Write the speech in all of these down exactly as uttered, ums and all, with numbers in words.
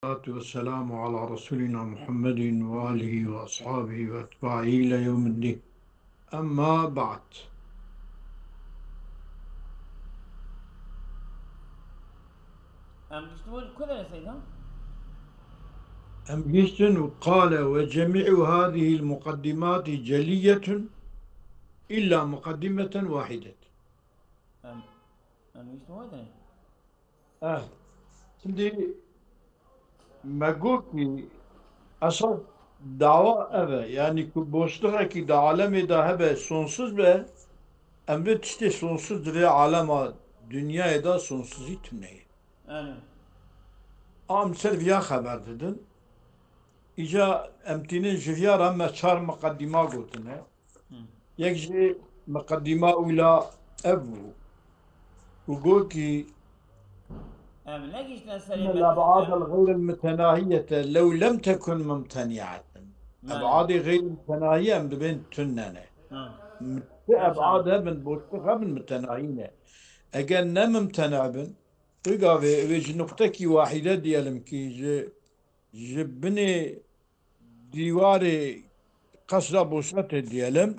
والصلاة والسلام على رسولنا محمد وآله وأصحابه وأتباعه إلى يوم الدين. أما بعد. Em giştin wê li ku derê Seyda? Em giştin û قال: وجميع هذه المقدمات جلية إلا مقدمة واحدة. Em, em giştin wê derê? Eh, şimdi me got ki esas dawa ev e. Yani ku boşluxekî di alemê de hebe sonsuz be, em vê tiştê sonsuz di vê alema dinyayê de sonsuzî tune ye. Em ser viya xeber didin. Îca em tînin ji viya re me çar miqedîma gotine. Yek jî miqedîma wila ev bû. Û got ki, Em negihîştine serê إن الأبعاد الغير المتناهية لو لم تكن ممتنعة. Ebadê xeyr mutenahiye em dibên tune ne. Ti ebad hebin, boşluk hebin, mutenahî ne. Eger ne mumtena bin, tu gavê, ew ê ji nuqtekî wahîde diyelim ki ji, ji binê dîwarê qesra Bosretê diyelim.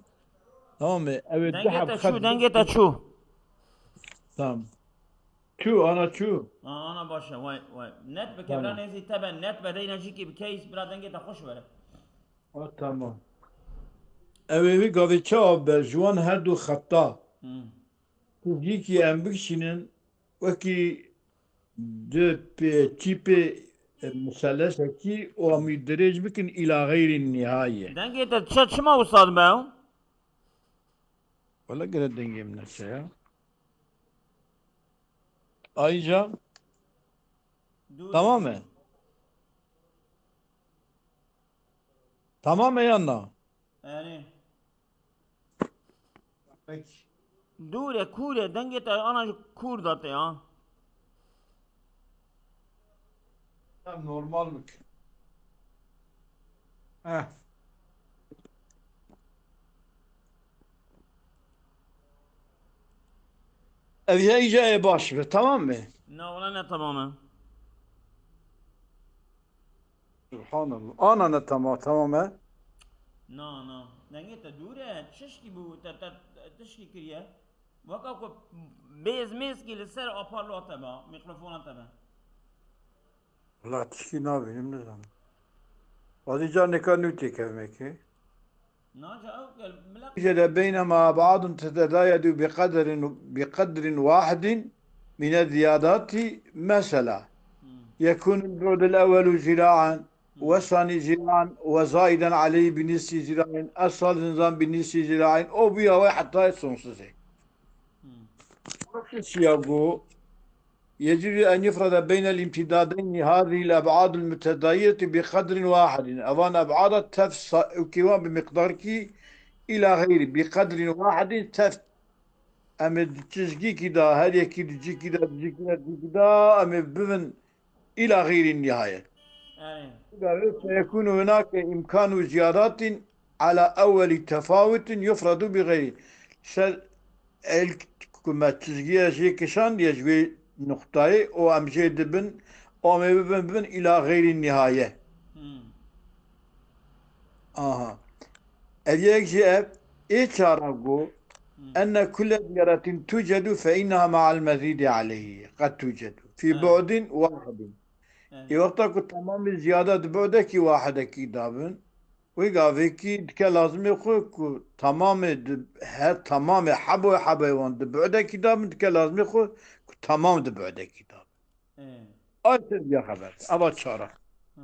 Tamam mı? Evet, Dengê te çû, dengê te çû. Tamam. Çû, ana çû. A, ana baş e, way, way. Net bike, bira nêzî te be, net be, deyna jî ki bi case, bira dengê te xweş were. Ha, tamam. Ew ê wî gavê çawa be, ji wan her du xeta. Hmm. Tijîkî em bikişînin, wekî di pê, çîpê, e, muselesekî û em wî dirêj bikin îla xeyrî nîhayê. Dengê te çi, çima wisa dibe ew? Wele gere dengê min neçe ya. Ayca. Tamam e. Tamam e ya na? Erê. Peki. Dûr e, kûr e, dengê te ana ji kûr de te ya. Em normal bik. Heh. Ev ya îca ê baş be, tamam mı? Na, wala ne tamam e. Subhanallah. Ana ne tamam, tamam e. Na, na. Dengê te dûr e. Çişkî bû, te, te, te tişkî kiriye. Weka ku bêz mêz kî li ser aparlo te be, mikrofona te be. Wala tişkî nabînim, nizanim. Wazî carneka nû têkevmekê. Naca ew gel, milek. Jede beynema eb'adun tetezayadu bi qedrin, bi qedrin wahidin mine ziyadati mesela. Hmm. Yekun el-bu'd el-ewwelu zira'an, hmm, ve sani zira'an, ve zaidan aleyhi bi nisfi zira'in, esal zinzan bi nisfi zira'in, o bu ya ve hatta sonsuz e. Hmm. Siyago, يجب أن يفرض بين الامتدادين هذه الأبعاد المتدايرة بقدر واحد. Evan eb'ada tev sa-, û kêwan bi miqdarkî îla xeyrî, bi qedrin wahidin tev. Em ê di çizgîkî de, her yekî di cîkî de, di cîkî de, di cîkî de, em ê bibin îla xeyrî nihayet. Yani. Feyekûnû hunake îmkanu ziyadatin ala ewwelî tefawutin yufradu bi xeyrî. Ser el ku me çizgiye jê kişandiye ji wê nuqtayê û em jê dibin, û em ê bibin, bibin îla xeyrî nîhaye. Hmm. Aha. Ev yek jî ev, ê çara got, Hmm. enne kulle ziyaratin tucedu fe inneha ma'al mezîdi aleyhi. Qed tucedu. Fi Evet. bu'din wahidin. Evet. Ê wexta ku tamamê ziyada di bu'dekî wahidekî dabin, wê gavekî dike lazimê xwe ku tamamê di, her tamamê heboyê heboyê wan di bu'dekî dabin, dike lazimê xwe ku tamam di bu'dekî dabin. Ê. Ay ser ya xeber. Eva çara. Ha.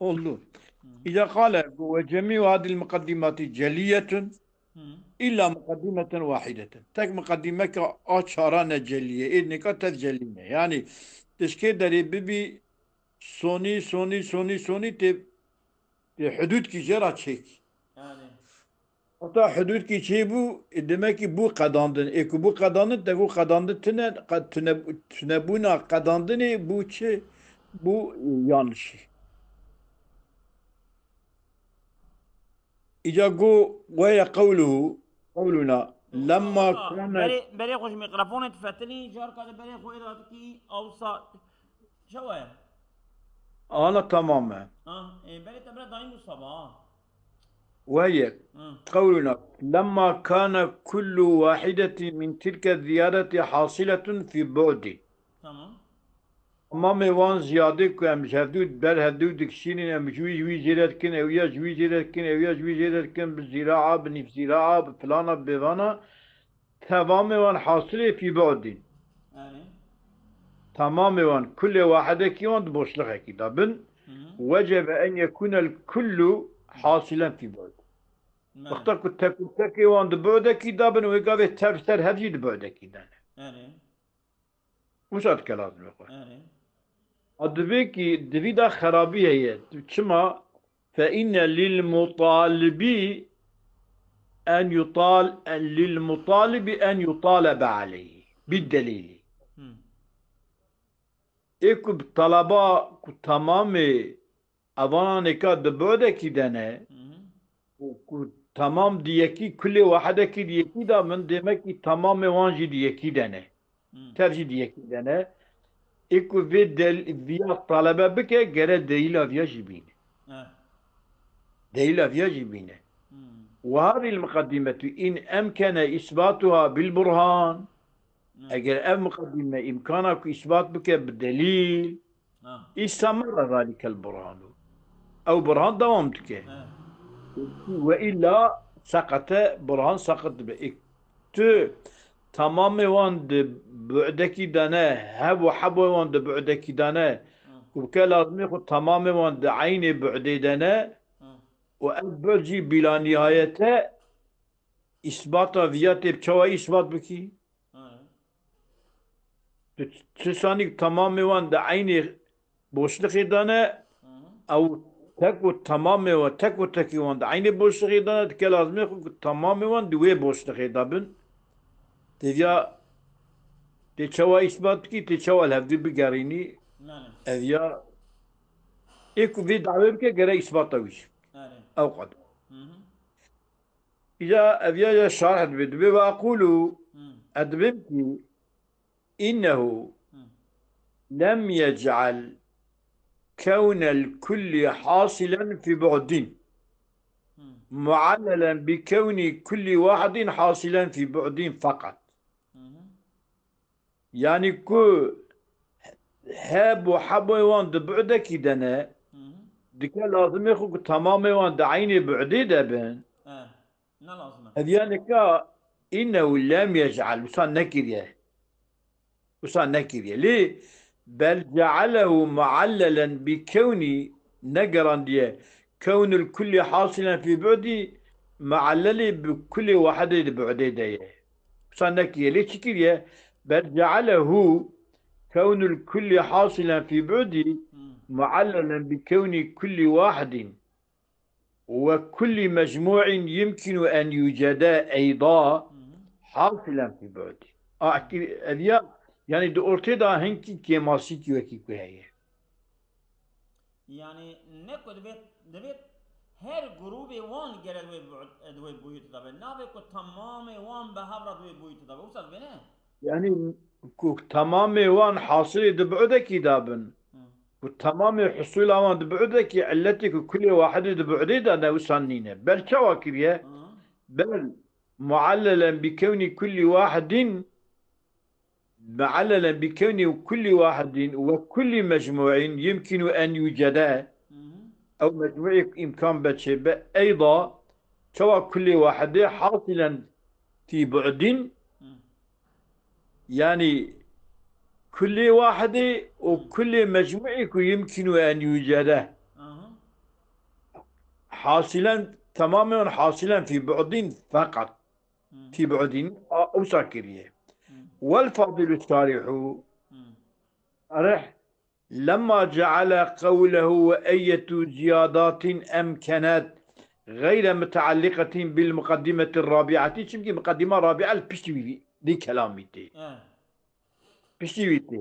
Oldu. Hı hı. İza qale ve cemî'u hadil muqaddimati celiyetun Hı. illa muqaddimeten wahideten. Tek muqaddimeke a çara ne celiye. Ê nika tev celî ne. Yani tişkê derê bibî sonî, sonî, sonî, sonî tê, tê hudud kî jê ra çêkî. Yani. Heta hudud kî çêbû, e, demek ki bû qedandin. Ê ku bû qedandin, te ku qedandin tine, qe-, tune-, tunebûna qedandinê bû çi? Bû, e, yanlişî. Îca got, "Ve ye qewluhu, qewluna, lemma Aa, kâne." Berê, berê xwe ji mîkrofonê difetilî, carka de berê xwe êda dikî, ewsa Çawa ye? Ana tamam e. Ha, e, belê te bira dayîn wisa ba, ha. Weye. Hı. Qewluna. Lemma kana kullu wahidetin min tilke ziyadeti hasiletun fi bu'din. Tamam. Tamamê wan ziyadê ku em ji hevdû ber hevdû dikişînin, em ji wî ji wî jêre dikin, ew ya ji wî jêre dikin, ew ya ji wî jêre dikin, bi zîraa, bi nîv zîraa, bi filana, bi vana, tevamê wan hasilê fî bu'din. Erê. Tamamê wan, kulê wahidekî wan di boşlixekî de bin. Hı hı. Wecebe en yekunel kullu hasilen fî bu'd. Belê. Wexta ku tek û tekê wan di bu'dekî de bin, wê gavê tev ser hev jî di bu'dekî de ne. Erê. Wisa dike lazim e xwe. Erê. A divê ki, divî de xerabî heye. Tu çima? Fe inne lil mutalibî en yutal, en lil mutalibi en yutalebe aleyhi. Bid delîlî. Hı. Ê ku bi talaba ku tamamê evananêka di bu'dekî de ne, Hı hı. û ku tamam di yekî kulê wahidekî di yekî de bin, demek ki tamamê wan jî di yekî de ne. Hı. Tev jî di yekî de ne. Ê ku vê del-, viya talebe bike, gere delîla viya jî bîne. Evet. Delîla viya jî bîne. Hı. Ve hadîl muqeddimetu in emkene îsbatuha bil burhan. Evet. Eger ev muqeddime îmkana ku îsbat bike bi delîl, Ha. îstemerre zalikel burhanu. Ew burhan dewam dike. Evet. Ve illa seqete, burhan seqet dibe. Ê tu tamamê wan di bu'dekî de ne, heb û hebo wan di bu'dekî de ne, Hı. ku bike lazimê xwe tamamê wan di eynê bu'dê de ne, Hı. û ev bu'd jî bîla nihayete îsbata viya tê bi çawa îsbat bikî? Evet. Tu çi sanî tamamê wan di eynê boşlixê de ne, Hı hı. ew tek û tamamê wan, tek û tekî wan di eynê boşlixê de ne, dike lazimê xwe ku tamamê wan di wê boşlixê de bin. Tê viya, tê çawa îsbat bikî, tê çawa li hevdî bigerînî, Yani. ev ya, ê ku vê dawê bike, gere îsbata wî jî. Yani. Ew qadar. Hı hı. Îca ev ya, ya şarh dibe, dibe ve aqulu, Hı. ez dibim ki, innehu Hı. lem yec'al kewnel kulli hasilen fi bu'din Hı. muallelen bi kewni kulli wahidin hasilen fi bu'din fakat. Hı hı. Yani ku heb û hebo wan di bu'dekî de ne, Hı hı. dike lazimê xwe ku tamamê wan di eynê bu'dê de bin. E, ne lazim e? Ev ya nika innehu lem yec'al, wisa nekiriye. Wisa nekiriye. Lê bel cealehu muallelen bi kewnî, negerandiye kewnul kulli hasilen fî bu'dî, muallelê bi kulê wahidê di bu'dê de ye. Wisa nekiriye. Lê çi kiriye? Bel cealehu kewnul kulli hasilen fî bu'dî Hı. muallelen bi kewnî kulli wahidin ve kulli mecmu'in yumkinu en yucede eyda Hı hı. hasilen fî bu'dî. A, ki-, ev ya, yani di ortê de hinkî kêmasîkî wekî ku heye. Yani ne ku divê, divê her grûbê wan gere di wê bu-, di wê boyûtê de be. Navê ku tamamê wan bi hev re di wê boyûtê de be. Wisa divê ne? Yani ku tamamê wan hasilê di bu'dekî de bin. Hı. Ku tamamê husula wan di bu'dekî, illetê ku kulê wahidê di bu'dê de ne, wisa nîne. Bel çawa kiriye? Hı. Bel muallelen bi kewnî kulli wahidin, muallelen bi kewnî kulli wahidin ve kulli mecmu'in yumkinu en yucede. Hı hı. Ew mecmu'ê îmkan be çêbe, eyda, çawa kulê wahidê hasilen fî bu'din, Hı. yani kulê wahidê û kulê mecmu'ê ku yumkinu en yucede. Aha. Hasilen, tamamen hasilen fî bu'din feqat. Hı. Fî bu'din, a, wisa kiriye. Hı. Wel fadilu şarihu, Hı. şarih, lemma ceale qewlehu ve eyyetu ziyadatin emkenet gayre mutealliqatin bil muqaddimeti rabiati. Çünkü mukaddima rabia li piştî wî, vî kelamî tê. Evet. Piştî wî tê.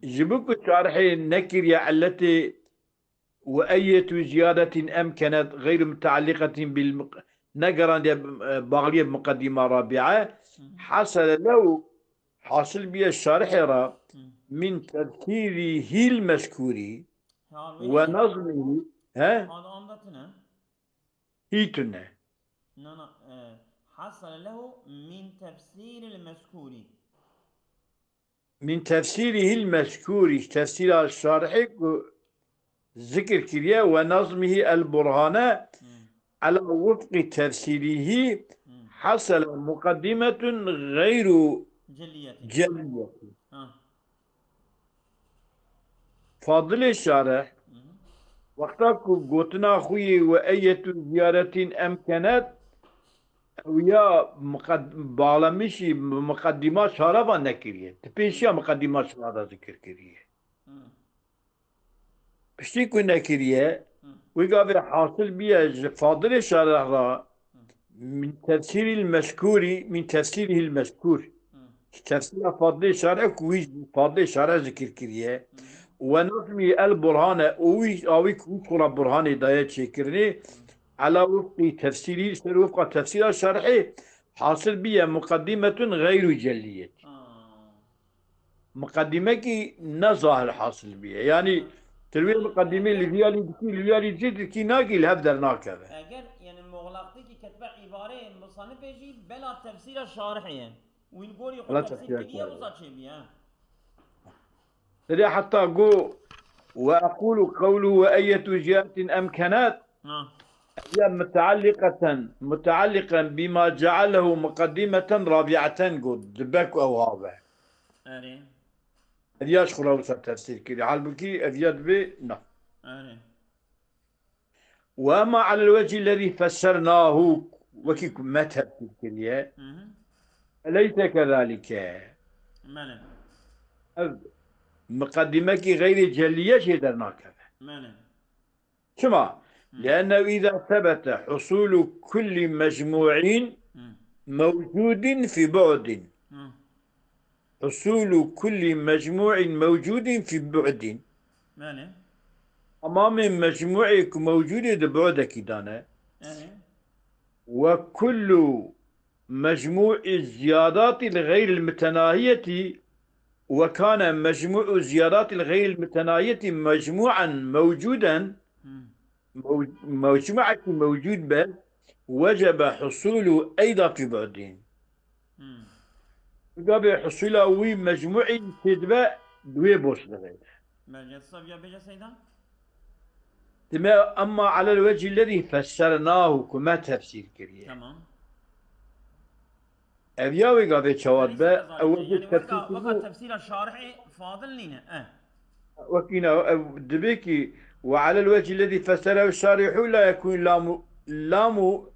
Hı. Ji bo ku şarihê nekiriye illetê ve eyyetu ziyadatin emkenet gayre mutealliqatin bil muq-, negerandiye, e, bağliyê mukaddima rabia. Hı. Hasele lew, hasil biye şarihê ra, Hı. من تفسيره المذكور ونظمه، ها؟ هذا عندتنا. هيتنا. نعم، آه، حصل له من تفسير المذكور. من تفسيره المذكور، tefsîra şarihê ku zikir kiriye, ونظمه البرهان على وفق تفسيره حصل مقدمة غير جلية. Fadilê Şarih, wexta ku gotina xwe yê وأية زيارة أمكنت, ew ya miqed-, bağlamışî bi miqedîma şara ve nekiriye. Di pêşiya miqedîma şara de zikir kiriye. Piştî ku nekiriye, wê gavê hasil biye ji Fadilê Şarih re, min tefsîrî l-mezkûrî, min tefsîrî l-mezkûr. Ji tefsîra Fadilê Şarih ku wî Fadilê Şarih zikir kiriye. Ve nazmî el Burhane, û wî awî ku wî xura Burhanê daye çêkirinê, ela wifqî tefsîrî, ser wifqa tefsîra Şarihê, hasil biye muqedîmetun xeyru celliyet. Miqedîmekî ne zahir hasil biye. Yanî, tu li wê miqedîmê li vî alî dikî, li vî alî dikî, dikî nakî, li hev dernakeve. Eger, yani, muxlaqtîkî ketbe îbareyê musanifê jî bela tefsîra şarihê ye. Wî li gorî xwe Bela tefsîr tefsîra kiriye, şarihê. Wisa çêbiye. Derê heta go, "Ve ekulu qewlu ve eyyetû cihetin emkenat." Ha. Ya mutealliqeten, mutealliqen bima cealehu muqedîmeten rabiaten got. Dibe ku ew have. Erê. Ev ya ji xwe re wisa tefsîr kiriye. Halbukî ev ya dibê na. Erê. Ve ema alel wecî lezî fessernahu, wekî ku me tefsîr kiriye. Hı hı. Feleyse kezalike. Mele. Ev miqedîmekî xeyrê celiye jê dernakeve. Mele. Çima? Hı. Liennehu îza sebete husûlu kullî mecmûîn Hı. mewcûdîn fî bu'dîn. Hı. Husûlu kullî mecmûîn mewcûdîn fî bu'dîn. Belê. Temamê mecmûê ku mewcûdê di bu'dekî de ne. Belê. Ve kullu mecmûî ziyadati li xeyril mutenahiyeti ve kane mecmû'u ziyadati li xeyril mutenahiyeti mecmû'en mewcûden. Hmm. Mew-, mecmu'ekî mewcûd be, wecebe husûlu eyda fî bu'dîn. Hmm. Gavê husûla wî mecmu'î têdibe, di wê boş dibe. Belê, sabiya bêje Seyda? Dime emma alel wecî lezî fessernahu ku me tefsîr kiriye. Tamam. Ev ya wê gavê çawa dibe, ew wekî tefsîr weka tefsîra şarihê Fadil nîne. Eh. Wekî ne, ew dibê ki, "Ve alel wecî lezî fesserehu şarihû la yekûn lamu, lamu,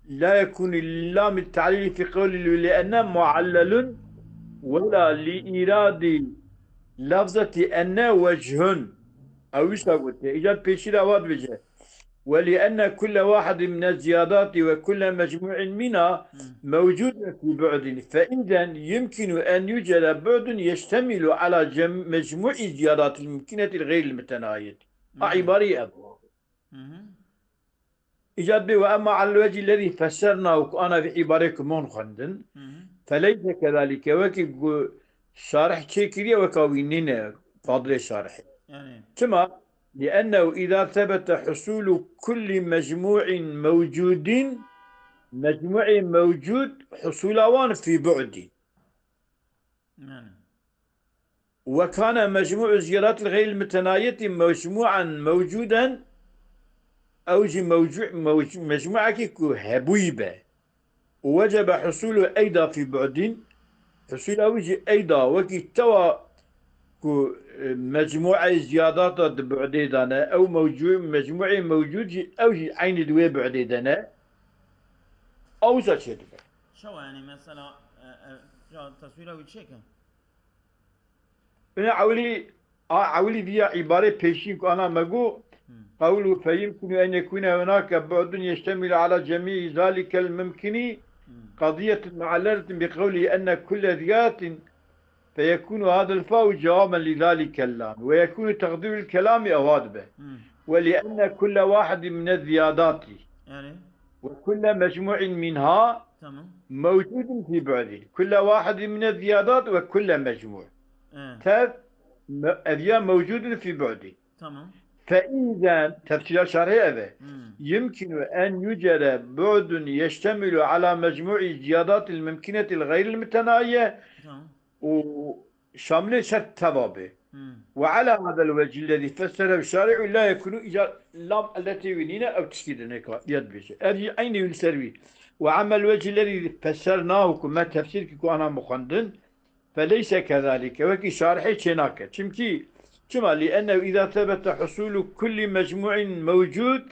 la yekûn lami ta'lîlî fî qewlî li enne muallelun wela li îradî lafzeti enne wechun." Ew wisa gotiye. Îcar pêşîra wa dibêje. ولأن كل واحد من الزيادات وكل مجموع منها Hmm. موجود في بعد، فإذا يمكن أن يوجد بعد يشتمل على جم-، مجموع الزيادات الممكنة الغير المتناهية. Ha, Hmm. îbareyê ev. Mhm. Îcar bê, "وأما على الوجه الذي فسرناه" ku ana vî îbarê ku min xwendin. Mhm. فليس كذلك، wekî ku şarih çêkiriye weka wî nîne, fadilê şarihê. Yani. Çima? لأنه إذا ثبت حصول كل مجموع موجود، مجموعê mewcûd husûla wan fî bu'dî. Yani. وكان مجموع الزيادات الغير المتناهية مجموعا موجودا، ew jî mewcû-, mewc-, mecmuekî ku hebûyî be. وجب حصول أيضا في بعد، husûla wî jî eyda wekî tewa ku, e, mecmueyê ziyadata di bu'dê de ne, ew mewcû-, mecmueyê mewcûd jî ew jî eynî di wê bu'dê de ne, ew wisa çêdibe. Çawa yani mesela, e, e, ca teswîra wî çêke? Ine ewilî, a ewilî viya îbarê pêşîn ku ana me got, Hmm. قوله فيمكن أن يكون هناك بعد يشتمل على جميع ذلك الممكن Hmm. قضية معللة بقوله أن كل ذات فيكون هذا الفاء جوابا لذلك اللام ويكون تقدير الكلام أواد به. Hmm. ولأن كل واحد من الزيادات Yani. وكل مجموع منها Tamam. موجود في بعد. كل واحد من الزيادات وكل مجموع. Eh. Tev Me-, ev ya mewcûdin fî bu'dî. Tamam. Fe îzen, tefsîra şerhê ev e. Hmm. Yumkinu en yucede bu'dun yeştemilu ala mecmu'i ziyadatil mumkinetil ghayril mutenahiye Tamam. û şamilê ser tevabê. Hmm. Ve ala hadal vecih lezî fesserehu şari'u la yekunu îca lam elletê wî nîne ew tiştî dinê ka yad bêje. Ev jî eynî wî li ser wî. Ve amel vecih lezî fessernahu ku me tefsîr ki ku ana mixwendin fe leyse kezalike. Wekî şarihê çênake. Çimkî, çima? Li ennehu îza sebete husulu kulli mecmu'in mewcud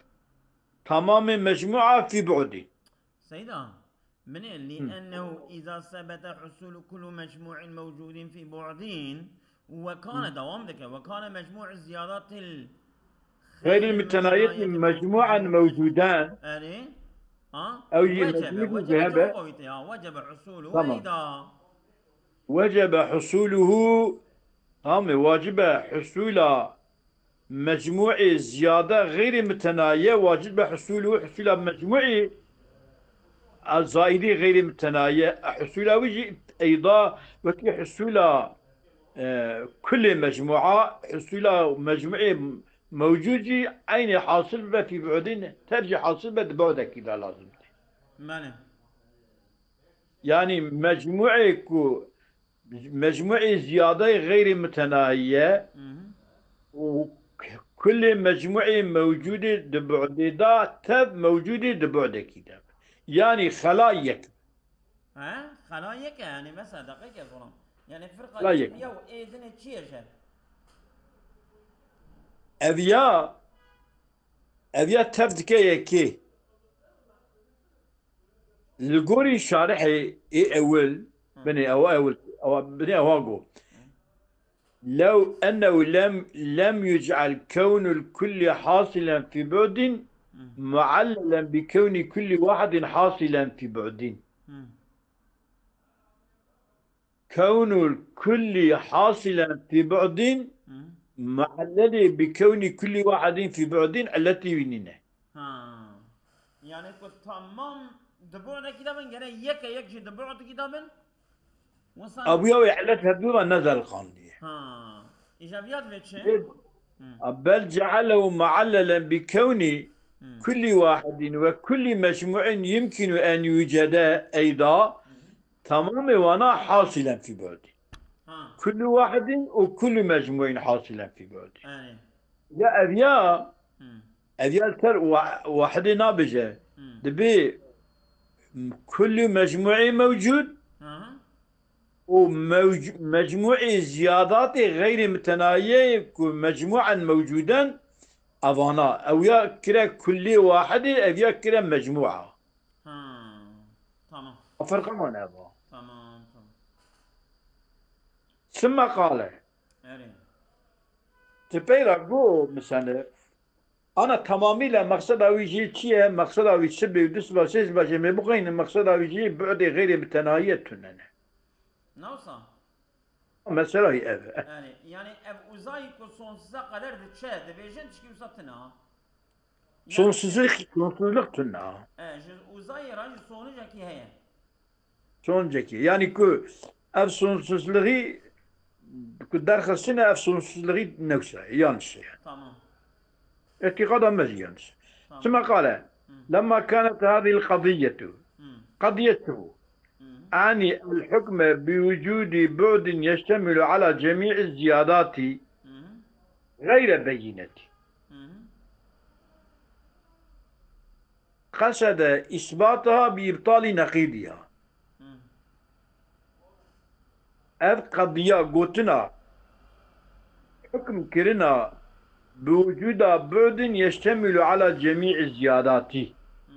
tamamê mecmua fî bu'dî. Seyda, min ê لأنه إذا ثبت حصول كل مجموع موجود في بعد وكان dewam dike وكان مجموع الزيادات ال Ghayril mutenahiyetin mecmu'an mewcuden. Erê. Ha? Ew jî وجب mecmû وجب zehebe. Cevabê te ya. وجب حصوله Tamam. إذا Wecebe husuluhu, tamam, wacibe husula mecmu'ê ziyade ghayrî mutenahiye, wacibe husuluhu, husula mecmu'ê a zaîdî ghayrî mutenahiye, a husula wî jî eyda wekî husula, e, kulê mecmua, husula mecmu'ê mewcûd jî eynî hasil be fî bu'dîn, tev jî hasil be di bu'dekî de lazim tê. Belê. Yanî mecmu'ê ku, mecmu'ê ziyadeyê ghayrî mutenahiye Mhm. û kulê mecmu'ê mewcûdê di bu'dê de tev mewcûdê di bu'dekî de. Yanî xela yek. He? Xela yek e, yani mesela deqeyke zolam. Yani firqa Xela yek. Cehmiye û êzine çi ye je? Ev ya, ev ya tev dike yekê. Li gorî şarihê ê ewil, binê ewa ewil, ewa, binê ewa got. Lew ennehu lem, lem yuc'al kewnul kulli hasilen fi bu'din, muallelen bi kewni kulli wahidin hasilen fi bu'din. Hmm. Kewnul kulli hasilen fi bu'din, Hmm. mualleli bi kewni kulli wahidin fi bu'din, illetî wî nîne. Ha. Yani ku tamam di bu'dekî de bin, gere yeke yek jî di bu'dekî de bin. Wisa Abuya wê illet hevdû ve ne zerqandiye. Ha. Îcabiyat ve çi? Bel cealehu muallelen bi kewni Hmm. kulli wahidin ve kulli mecmu'in yumkinu en yucede eyda tamamê wana hasilen fi bu'di. Ha. Kullu wahidin û kullu mecmu'in hasilen fi bu'di. Yani. Ya ev ya, Hmm. ev ya ser wa-, wahidê nabêje. Hmm. Dibe kullu mecmu'ê mewcud Aha. û mewc-, mecmu'ê ziyadatê ghayrî mutenahiyeyê ku mecmu'en mewcuden evana. Ew ya kire kullê wahidê, ev ya kire mecmu'a. Ha. Tamam. Firqa mane eva. Tamam, tamam. Sümme qale. Erê. Ti peyra got misenif. Ana tamamîle meqseda wî jî çi ye? Meqseda wî sibê û du siba sê siba jê me bixweynin, meqseda wî jî bu'dê ghayrî mutenahiye tunene. Nawsa. Mesela hî ev e. Yani, yani ev uzay ku sonsuza kadar diçe, dibêjin tişkî wisa tune ha. Yani, Sonsuzluk, sonsuzluk tune ha. E, ji uzayê re jî sonucekî heye. Sonucekî. Yani ku ev sonsuzluğu ku derxistine ev sonsuzluğu newsa, yanlış ye. Tamam. Îtîqada me jî yanlış. Tamam. Sümme qale, Hmm. lemma kanet hadihil qadiyetu. Hmm. Qadiyetu. Hmm. Ani el hukme bi wucudi bu'din yeştemilu ala cemî'i ziyadati Hmm. gayre beyineti. Hmm. Qesede isbataha bi ibtali neqidiha. Hmm. Ev qediya gotina, hukm kirina bi wucuda bu'din yeştemilu ala cemî'i ziyadati. Hmm.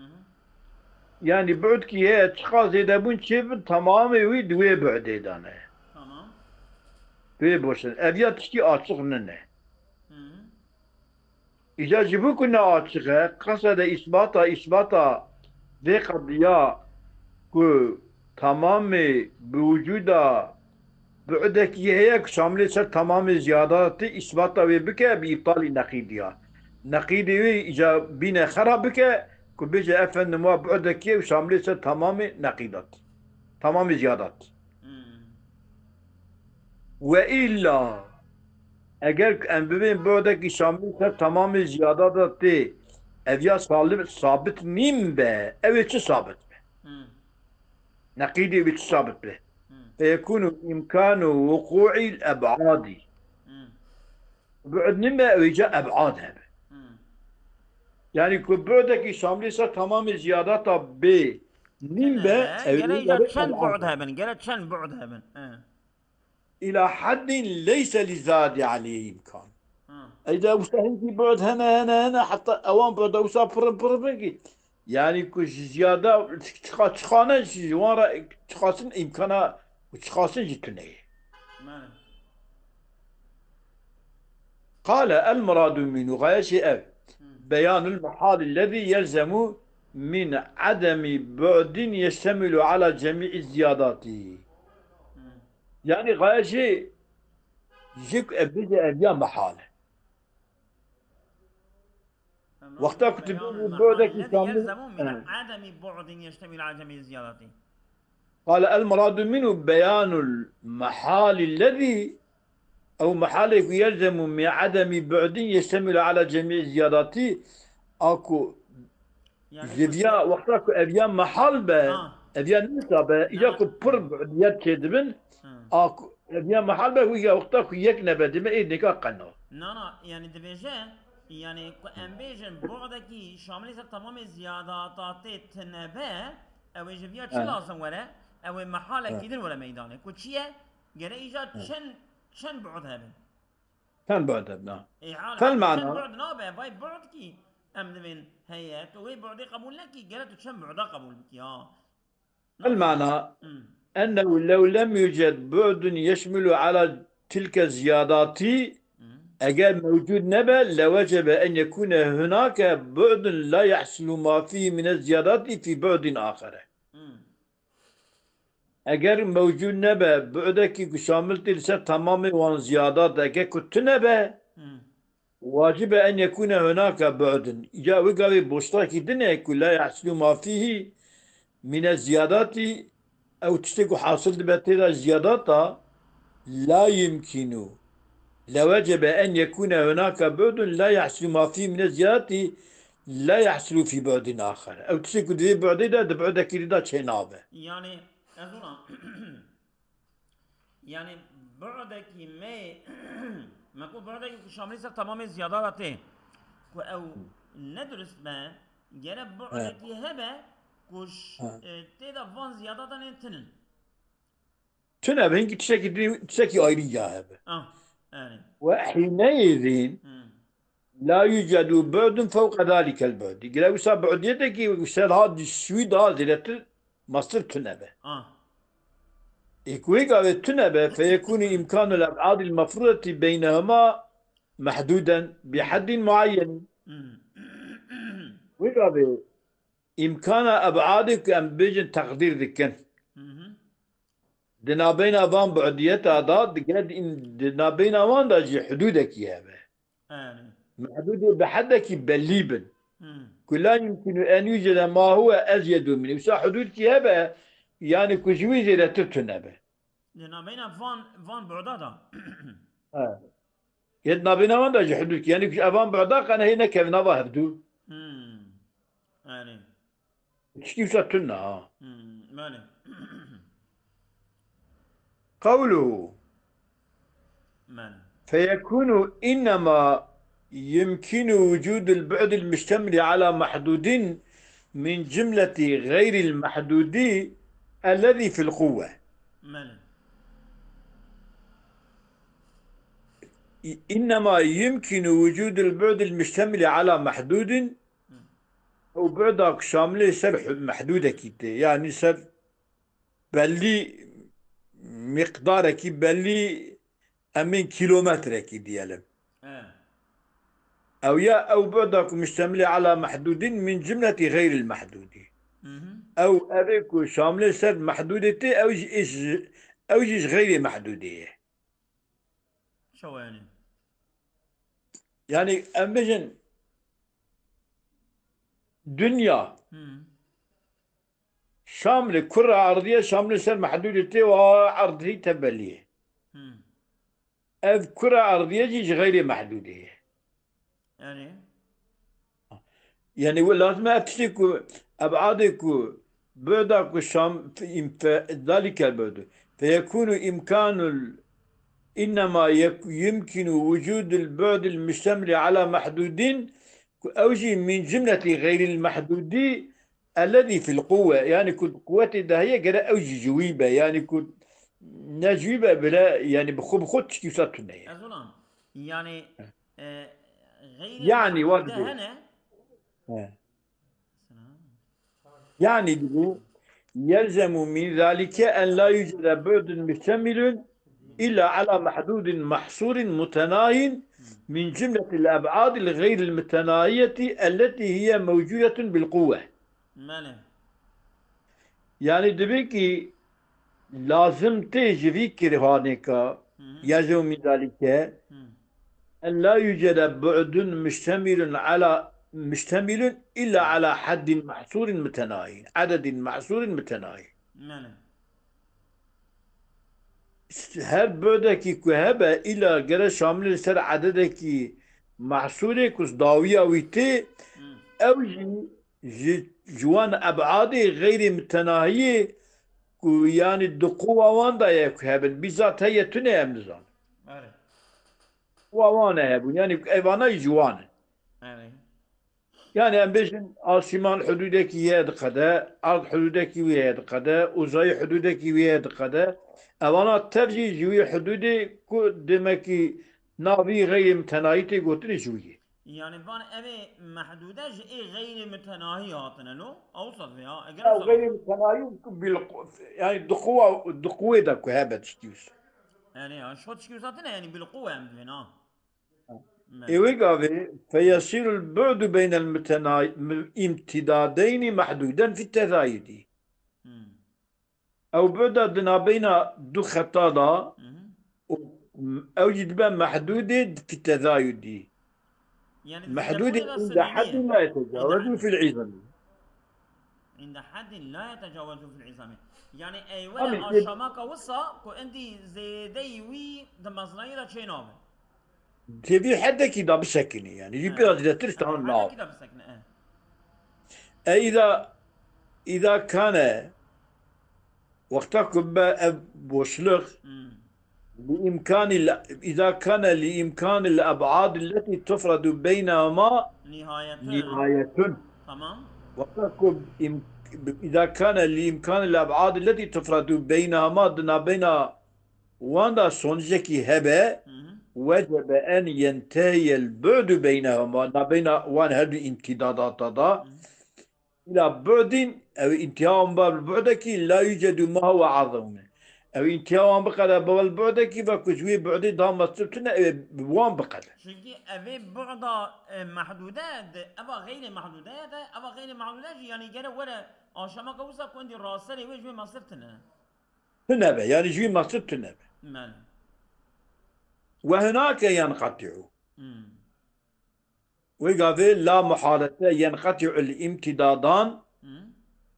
Yani bu'dkî heye çiqa zêdebûn çêbin, tamamê wî di wê bu'dê de ne. Tamam. Wê boşin. Ev ya tiştî açiq nine. Hmm. Îca ji bo ku ne açiq e, qesede îsbata, îsbata vê qediya ku tamamê bi wucuda bu'dekî heye ku şamilê ser tamamê ziyadatî îsbata wê bike bi îptalî neqîdiya. Neqîdê wê îca bîne xera bike ku bêje efendim wa bu'dekî ye û şamilê ser tamamê neqîdat. Tamamê ziyadat. Hmm. Ve illa Eger em bibên bu'dekî Şamlî ser tamamê ziyadata tê, ev ya salib, sabit nîn be, ew ê çi sabit be? Hmm. Neqîdê wê çi sabit be? Hmm. Feyekûnu îmkanu wuqû'îl eb'adî. Hmm. Bu'd nîn be, ew ê ca eb'ad hebe. Hmm. Yani ku bu'dekî Şamlî ser tamamê ziyadata bê nîn be, ew ê ca çend bu'd hebin? Gere çend bu'd hebin? He. Îla heddin leyse li zadi aleyhi imkan. Hı. Eyda wisa hinkî bu'd hene, hene, hene, heta ewan bu'da wisa pirin, pirin, pirin ki. Yani ku ji ziyada çiqa-, çiqane ji wan re çiqasin imkana ku çiqasin ji tune ye. Mane. Qale el muradu minu, gaye şey ev. Hı. Beyanul mahali lezi yelzemu min ademi bu'din yeştemilu ala cemi'i ziyadati. Hı. Yani gaye jê, jê ku ev bêje ev ya mehal e. Tamam. Wexta ku tu bêjî bu'dekî kamil, yelzemu min ademi bu'din yeştemil ala cemî ziyadati. Qale el muradu minu beyanul mehali lezi, ew mehalê ku yelzemu min ademi bu'din yeştemilu ala cemî ziyadati, a ku Yani ji viya wexta ku ev ya mehal be, ha, ev ya nîsa be, îca ku pir bu'diyet çêdibin, ha, a ku ev ya mehal be, wî ya wexta ku yek nebe dime ê nêka qeno. Na, na, yani dibêje, yani ku em bêjin bu'dekî şamilê ser tamamê ziyadatê tine be, ew ê ji viya çi lazim were? Ew ê mehalekî din were meydanê. Ku çi ye? Gere îca çend, çend bu'd hebin? Çend bu'd hebin, ha. Ê, hal, fel mana. Çend bu'd nabe, vay bu'd kî em divên heye, tu wê bu'dê qebûl nekî, gere tu çend bu'da qebûl bikî, ha. Fel mana, hmm, ennehu lew lem yuced bu'dun yeşmilu ala tilke ziyadati, hmm, eger mewcud nebe, lewecebe en yekune hunake bu'dun la yahsulu ma fihi mine ziyadati fi bu'din axere. Hmm. Eger mewcûd nebe, bu'dekî ku şamil tê li ser tamamê wan ziyadat, eke ku tune be, hmm, wacib e en yekûne hunake bu'dun. Îca wê gavê boştakî din e ku la yahsulu ma fîhî mîne ziyadatî, ew tiştê ku hasil dibe tê de ziyadata, la yumkinu. Lewecebe en yekûne hunake bu'dun la yahsulu ma fîhî mîne ziyadatî la yahsulu fî bu'din axer. Ew tiştê ku di vê bu'dê de, di bu'dekî dî de çênabe. Yani, ez ona, yani, bu'dekî me, me ku bu'dekî ku şamilî ser tamamê ziyada de tê, ku ew ne durist be, gere bu'dekî hebe, ku ş-, e, tê de van ziyada de nên tinin. Tune be, hinkî tiştekî din, tiştekî ayrî ya hebe. Ah, yani. Ve hîneyîzîn, hmm, la yucedu bu'dun fewqe zalikel bu'di. Gire wisa bu'diyetekî ser ha şûî daha zêdetir, mastir tune be. Ah. Ê ku wê gavê tune be, feyekûnî îmkanul eb'adil mefrûdetî beynehuma mehdûden bi heddin muayyen. Hmm. Wê gavê îmkana eb'adê ku em bêjin teqdîr dikin. Hı hı. Di nabeyna van bu'diyeta de, digere di, di nabeyna wan de jî hudûdekî hebe. Yani. Mehdûdê bi hedekî bellî bin. Hı. Ku la yumkinu en yucede ma huwe ezyedu min. Wisa hudûdkî hebe, yani ku ji wî zêdetir tune be. Di nabeyna van, van bu'da da. Ha. Yê di nabeyna wan de jî hudûd kî. Yani ku evan bu'da qene hê nekevin nava hevdû. Hmm. Yani. Tiştî wisa tune ha. Hmm. Belê. Qewluhu. Belê. Feyekûnu innema yumkinu wucudul bu'dil muştemili ala mehdûdin min cumleti ghayril mehdûdi ellezî fil quwwe. Belê. İ-, innema yumkinu wucudul bu'dil muştemili ala mehdûdin. Hı. Ew bu'da ku şamilê ser hu-, mehdûdekî tê. Yani ser belli miqdarekî, belli em ên kîlometrekî diyelim. He. Ew ya ew bu'da ku muştemilê ala mehdûdin min cumleti ghayril mehdûdî. Hı hı. Ew, ev ê ku şamilê ser mehdûdê tê, ew jî, ew jî, ew jî ji ghayrê mehdûdê ye. Çawa yani? Yani em bêjin dinya. Hı. Şamlê, kura erdî ye, şamlê ser mehdûdê tê û erdî tevbelî ye. Hmm. Ev kura erdîye jî ji xeyrê mehdûdê ye. Yani. Yani, we lazim e ev tiştê ku, ebadê ku, bu'da ku şam, fe, fe, zalike bu'du. Feyekunu imkanul, innema yek-, yumkinu wucudul bu'dul müştemili ala mehdudin, ku ew jî min cumleti xeyril mehdudi ellezî fil quwwe. Yani, ku quwetê de heye, gere ew jî ji wî be. Yani, ku ne ji wî be, bile, yani, bi xwe, bi xwe tiştî wisa tune ye. Ez ona, yani, e, xeyrê Yani, wa mehdude dibê. Hene. He. Selam. Yani dibê, yelzemu min zalike en la yucede bu'dun müştemilun illa ala mehdudin mahsurin mutenahin min cumletil eb'adil xeyril mutenahiyeti elleti hiye mewcudetun bil quwwe. Mele. Yani dibê ki lazim tê ji vî kirhanêka, Hı hı. Yelzemu min zalike, Hı. En la yucede bu'dun müştemilun ala, müştemilun illa ala haddin mahsurin mütenahi. Adedin mahsurin mütenahi. Yani. Her bu'dekî ku hebe, illa gere şamil ser adedekî mahsurê ku dawiya wî tê, Hı. Ew jî ji, ji wan ebadê xeyrê mütenahiyê ku, yani, di quwa wan de ye ku hebin. Bîzat heye tune em nizanin. Erê. Quwa wan e hebûn. Yani, evana jî ji wan e. Erê. Yani, em bêjin, asîman hududekî ye diqede, ard hududekî wî ye diqede, uzayî hududekî wî ye diqede. Evana tev jî ji wî hududê ku demekî navî xeyrê mütenahî tê gotinê ji wî ye. Yani van evê mehdude ji ê xeyrê mütenahî hatine lo? Ewsa vê ya, eger Ya ewsa xeyrê mütenahî ku bil, yani di quwa, di quwê de ku hebe tiştî wisa. Yani ya, şo tiştî wisa tine yani bil quwe em divên ha. Ê wê gavê, feyesîrul bu'du beynel mütena-, mü-, imtidadeyni mehduden fit tezayudi. Hmm. Ew bu'da di nabeyna du xeta da Hı hı. û ew jî dibe mehdûdê fi tezayudî. Yani Mehdûdê zêdebuwê de inde sınırlı heddin ye. La yetecawezu Inde fil izami. Inde heddin la yetecawezu fil izami. Yani ey Abi, were e- aşamaka wisa ku endî zêdeyî wî di meznayî de çê nabe. Tê vî hedekî da bisekinî yani. Jî He. biraz zêdetir He, tamam nav. hedekî de bisekine, e. E, îza, îza kane, wexta ku be ev boşluk, Hmm. bi imkanî, îza kane li imkanî l-eb'ad letî tufredu beynehuma Nihayetun. nihayetun. Tamam. Wexta ku im-, îza kane li imkanî l-eb'ad letî tufredu beynehuma di nabeyna wan da sonucekî hebe, Hı hı. wecebe en yentehiyel bu'du beynehuma, nabeyna wan her du îmtîdadata da, Hı hı. ila bu'din, ew întiha wan ba bu'dekî la yucedu ma huwa azam min. Ew întiha wan biqede ba bu'dekî ve ku ji wê bu'dê daha meztir tune, ew ê bi wan biqede. Çünkü evê bu'da, e, mehdûde, de, eva xeyrê mehdûde ye de, eva xeyrê mehdûde jî, yani gere were aşamaka wisa ku endî raserê wê ji wê meztir tune. Tune be, yani ji wî meztir tune be. Mele. Ve hunake yenqeti'u. Hmm. Wê gavê la muhalete yenqeti'u l-imtidadan. Hmm.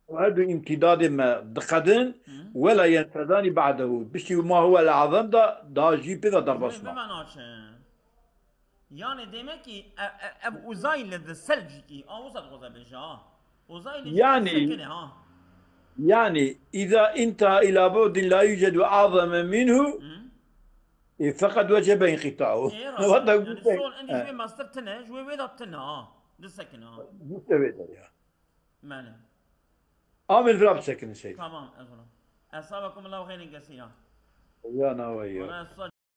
Û her du îmtidadê me diqedin. Hmm. Wela yenfedani ba'dehu. Piştî ma huwa l-azam da, da jî pê de derbas Wê nabe. bimana çi? Yani demek ki e, e, ev uzay li di selcikî, a wisa dixwaze bêje ha. Uzay li Yani, sekine ha. Yani, îza inta ila bu'din la yucedu azame minhu, Hı? e, feqed wecebe inqita'u. E, rast. Wata Yani, gute. sol endî ji wê mestir tine, ji wê wê de tine ha. Di sekine ha. Gute wê de ya. Mele. Amil vira bisekine seyda. Tamam, ez ona. Esabakum Allahu xeyrin kesîra. Ya nawe ya. Ona